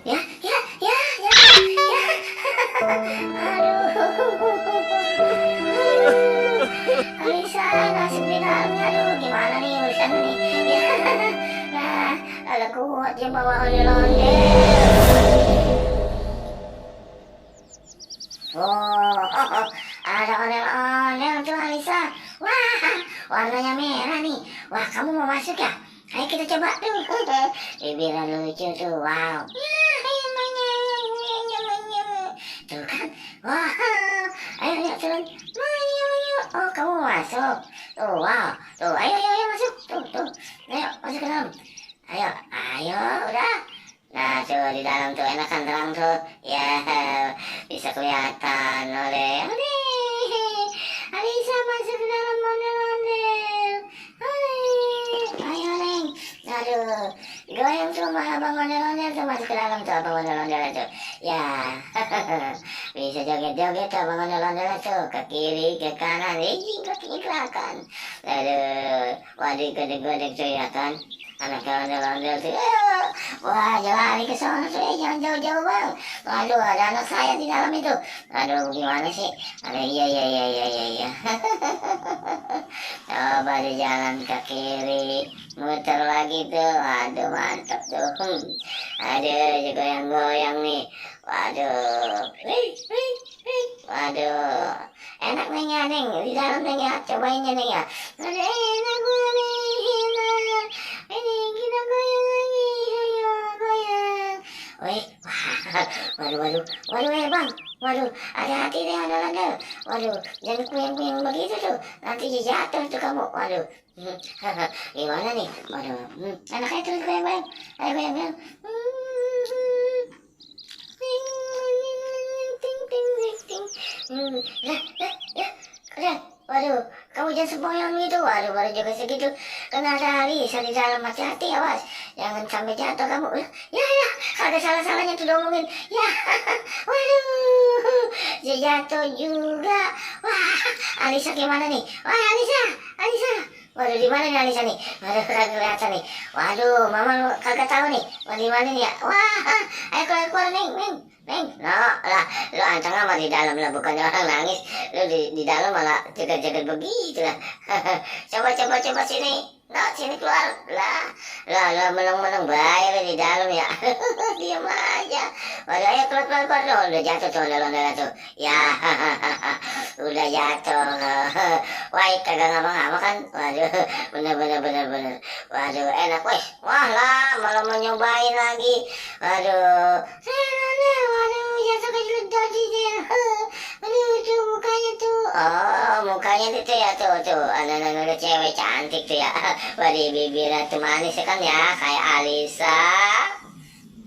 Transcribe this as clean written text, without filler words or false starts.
Ya, ya, ya, ya, ya. Aduh. Alisa, nasib di dalamnya. Aduh, gimana nih urusan nih? Ya. Nah, kalau kuat dia bawa ondel-ondel. Oh, oh, oh, ada ondel-ondel tuh Alisa. Wah, warnanya merah nih. Wah, kamu mau masuk ya? Ayo kita coba tuh. Bibirnya lucu tuh, wow. Tuh kan, wah. Ayo, ayo turun. Oh, kamu mau masuk. Tuh, wow. Tuh, ayo, ayo, ayo masuk. Tuh, tuh. Ayo, masuk ke dalam. Ayo, ayo, udah. Nah, tuh di dalam tuh enak kan terang tuh. Ya, bisa kelihatan oleh Alisa masuk ke dalam ondel-ondel. Ayo, Neng. Aduh, goyang tuh sama abang ondel-ondel tuh masuk ke dalam tuh abang ondel-ondel itu. Ya, bisa joget-joget tuh abang ondel-ondel tuh ke kiri, ke kanan, kakinya gerakan. Aduh, waduh gede-gede tuh ya kan. Anak ondel-ondel tuh, wah lari ke sana tuh, jangan jauh-jauh bang. Aduh, ada anak saya di dalam itu. Aduh, gimana sih? Aduh, iya, iya, iya, iya, iya, iya. Coba di jalan ke kiri, muter lagi tuh. Aduh, mantap tuh. Aduh, goyang-goyang nih. Waduh, waduh. Enak nih ya, Neng. Di dalam nih ya, cobain ya, Neng ya. Aduh, enak gue nih. Ini kita goyang lagi, ayo goyang. Wih, waduh, waduh, waduh, bang, waduh, hati-hati deh ondel-ondel. Waduh, jangan kuyang-kuyang begitu tuh, nanti jatuh tuh kamu. Waduh, gimana nih? Waduh, anaknya terus goyang-goyang, ayo goyang-goyang. Lah, lah, lah, lah. Waduh, kamu jangan sempoyong gitu. Waduh, baru juga segitu. Kena tali, di dalam, hati-hati awas. Jangan sampai jatuh kamu. Ya, ya, ada salah-salahnya tuh ngomongin. Ya, waduh, dia jatuh juga. Wah, Alisa gimana nih? Wah, Alisa, Alisa. Waduh, di mana nih Alisa nih? Waduh, kagak kelihatan nih. Waduh, mama kagak tahu nih. Waduh, di mana nih ya? Wah, ayo keluar, Neng, Neng. Neng, no, lah, lu anteng sama di dalam lah, bukannya orang nangis. Lu di dalam malah jaga-jaga begitu lah. Coba sini. Nah, sini keluar. Lah, menang-menang bayar di dalam ya. Diam aja. Waduh, ayo keluar. Loh, udah jatuh tuh, ondel-ondel tuh. Ya, udah jatuh. Wah, kagak ngapa-ngapa kan? Waduh, bener. Waduh, enak, weh. Wah lah, malah mau nyobain lagi. Waduh, waduh, jatuh ke tadi dia. Aduh, tuh mukanya tuh. Oh, mukanya itu ya tuh. Anak-anak cewek cantik tuh ya. Waduh, bibirnya tuh manis kan ya, kayak Alisa.